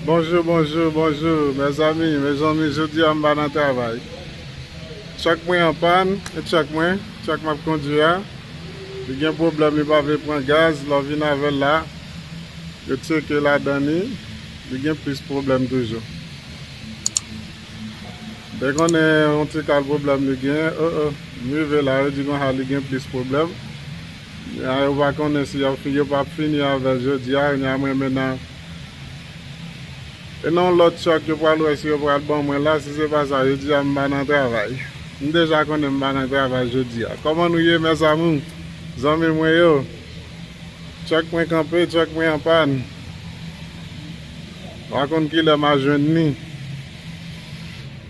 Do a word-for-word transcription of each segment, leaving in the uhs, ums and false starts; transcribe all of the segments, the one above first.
Bonjou, bonjou, bonjou, mezanmi, mezanmi, jodi a m pa nan travay. Truck mwen an pàn, e truck mwen, truck m ap kondui a, li gen pwoblèm, li pa vle pran gaz, lè w vin avè l la, yo tcheke ladan li, li gen plis pwoblèm toujou. Te konnen yon ti kal pwoblèm li gen, o, o, m rive la, yo di konsa li gen plis pwoblèm. Ya, yo pa konnen si y ap fi-, yo p ap fini avè l jodi a, nya mwen menm nan E nan yon lòt truck yo pral wè si yo pral ban mwen la, si se pa sa, yo di a m pa nan travay. M deja konnen m pa nan travay jodi a. Kòman nou ye, mes amours? Zanmi mwen yo, truck mwen kanpe, truck mwen an pàn. Pa konn kilè m a jwenn li.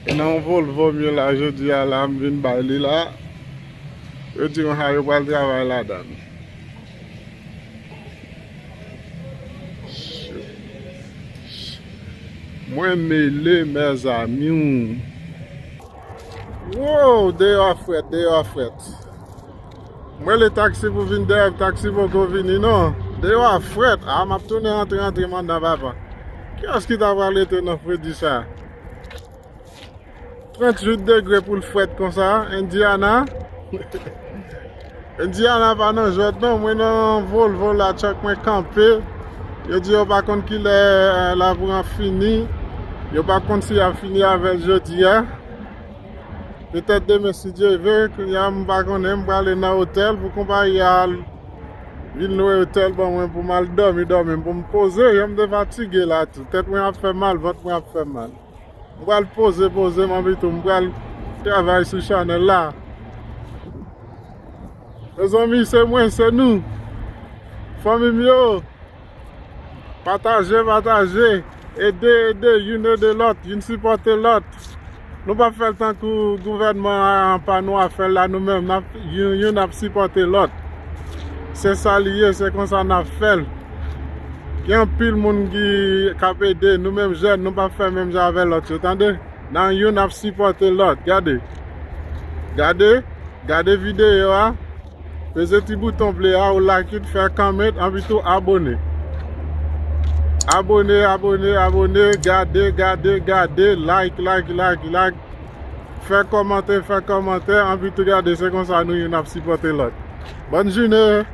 E nan yon Volvo m ye la jodi a la, m vin bay li la. Yo di konsa yo pral travay ladan l. Mwen mele, mezanmi. Wow, deyò a frèt, deyò a frèt. Mwen le taksi pou vin dèyè, taksi poko vini non. Deyò a frèt. A, m ap tounen antre, antre m anndan, papa. Kiyès ki ta pral rete nan fredi sa? Tranntuit degre pou l frèt konsa, Indiana. Indiana pa nan jwèt non, mwen nan Volvo la, truck mwen kanpe. Yo di yo pa konn kilè, eh, la pou an fini. Yo pa konn si y ap fini avè l jodi a. Petèt demen, si Dye ve, kounye a m pa konnen, m prale nan otèl pou konpayi a vin lwe otèl ban mwen pou m al dòmi, dòmi, pou m poze, jan m te fatige la tou. Tèt mwen ap fè mal, vant mwen ap fè mal. M pral poze, poze m anpi tou, m pral travay sou chanèl la. Mezanmi, se mwen, se nou. Fanmi m yo, pataje, pataje, ede, ede, youn ede lòt, youn sipòte lòt. Nou p ap fè l tankou gouvènman an pa nou ap fè l la, nou menm, n ap, youn, youn ap sipòte lòt. Se sa li ye, se konsa n ap fè l. Gen anpil moun ki, k ap ede, nou menm jèn, nou p ap fè menm jan avè lòt yo, tande? Nan youn ap sipòte lòt, gade. Gade, gade videyo a. Peze ti bouton ble a, ou like it, fè comment, anpi tou abone. Abone, abone, abone, gade, gade, gade, like, like, like, like. Fè kòmantè, fè kòmantè, anpi tou gade, se konsa nou youn ap sipòte lòt. Bòn jounen!